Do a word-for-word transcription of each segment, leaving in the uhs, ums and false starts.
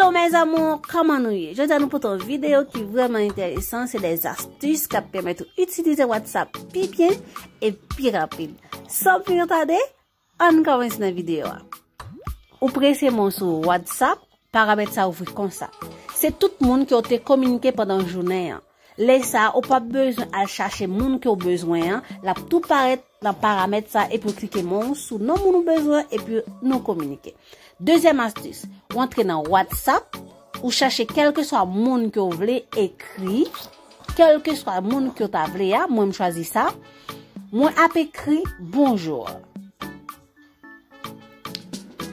Bon, mes amours, kòman nou ye? Jodi a nou pote yon videyo ki vrèman enteresan, se de astis k ap pèmèt ou itilize WhatsApp pi byen e pi rapid. San pli antade, ann kòmanse nan videyo a. Ou prese men w sou WhatsApp, paramèt sa ouvri konsa. Se tout moun ke w te kominike pandan jounen an. Lè sa a, ou p ap bezwen al chache moun ke w bezwen an, l ap tou parèt nan paramèt sa epi w klike men w sou non moun ou bezwen epi nou kominike. Dezyèm astis, ou antre nan WhatsApp, ou chache kèlkeswa moun ke w vle ekri, kèlkeswa moun ke w ta vle a, mwen m chwazi sa, mwen ap ekri bonjou.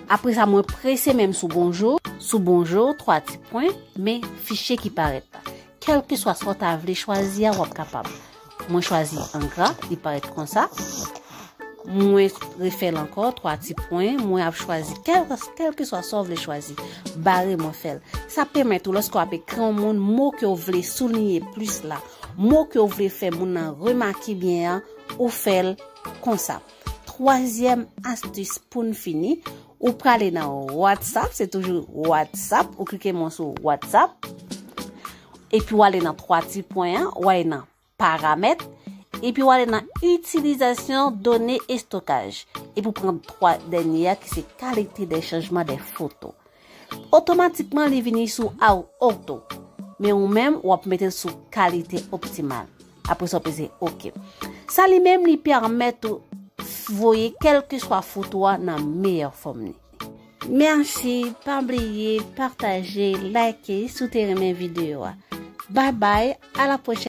Apre sa, mwen prese men m sou bonjou, sou bonjou, twa ti pwen, men fichye ki parèt la. Kèlkeswa sa w ta vle chwazi a, w ap kapab. Mwen chwazi an gra, li parèt konsa. Mwen refè l ankò, twa ti pwen, mwen ap chwazi kèl, kèlkeswa sa w vle chwazi. Bare mwen fè l. Sa pèmèt ou, lòske w ap ekri yon moun, mo ke w vle souliye plis la, mo ke w vle fè moun nan remake byen an, ou fè l konsa. Twazyèm astis pou n fini, ou prale nan WhatsApp, se toujou WhatsApp, ou klike men w sou WhatsApp, epi w ale nan twa ti pwen an, w ale nan paramèt, epi w ale nan itilizasyon done estokaj, epi w pran twa dènye a ki se kalite de chanjman de foto. Otomatikman, li vini sou aw oto. Men ou menm, w ap mete l sou kalite optimal. Apre sa, w peze oke. Sa li menm, li pèmèt ou voye kèlkeswa foto a nan meyè fòm li. Mèsi, pa bliye pataje, like si w te renmen videyo a. Bye bye, a la pwochèn.